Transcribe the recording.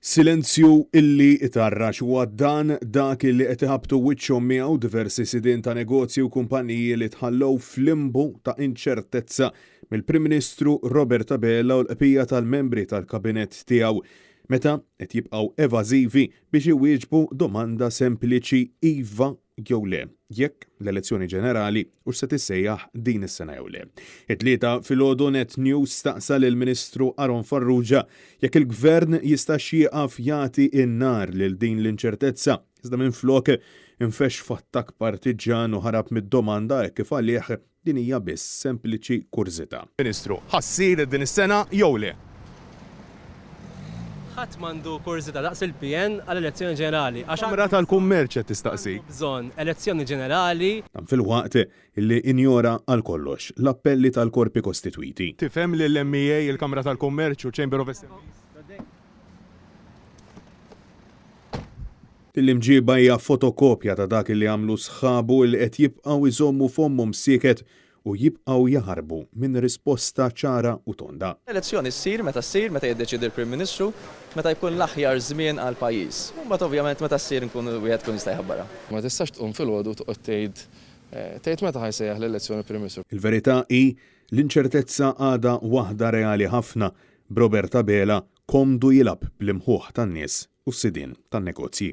Silenzju illi itarrax huwa dan dak illi qed iħabbtu wiċċhom miegħu diversi sidien ta' negozji u kumpaniji li tħallew f'limbu ta' inċertezza mill-Prim Ministru Robert Abela u l-qbija tal-membri tal-Kabinett tiegħu meta qed jibqgħu evażivi biex iwieġbu domanda sempliċi iva jew le, jekk l-elezzjoni ġenerali hux se tissejjaħ din is-sena jew le. It-Tlieta filgħodu Net News staqsa lill-Ministru Aaron Farrugia jekk il-Gvern jistax jieqaf jagħti n-nar lil din l-inċertezza, iżda minflok infexx f'attakk partiġġan u ħarab mid-domanda hekk kif għalih Din hija biss sempliċi kurżità. Ministru, ħa ssir din is-sena jew le? Ħadd m'għandu kurżità daqs il-PN għal elezzjoni ġenerali għax Kamra tal-Kummerċ qed tistaqsik. għandu bżonn elezzjoni ġenerali. Dan filwaqt li injora għal kollox l-appelli tal-korpi kostitwiti. Tifhem lill-MEA, il-Kamra tal-Kummerċ u Chamber of SMEs. Din l-imġiba hija fotokopja ta' dak li għamlu sħabu li qed jibqgħu jżommu fommhom sieket u jibqgħu jaħarbu minn risposta ċara u tonda. Elezzjoni ssir meta ssir, meta jiddeċiedi l-Prim Ministru, meta jkun l-aħjar żmien għall-pajjiż. U mbagħad ovvjament meta ssir nkunu wieħed ikun jista' jħabbarha. Ma tistax tqum filgħodu u toqgħod tgħid tgħid meta ħa jsejjaħ l-elezzjoni l-Prim Ministru. Il-verità hi, l-inċertezza għadha waħda reali ħafna, b'Robert Abela komdu jilgħab bl-imħuħ tan-nies u s-sidien tan-negozji.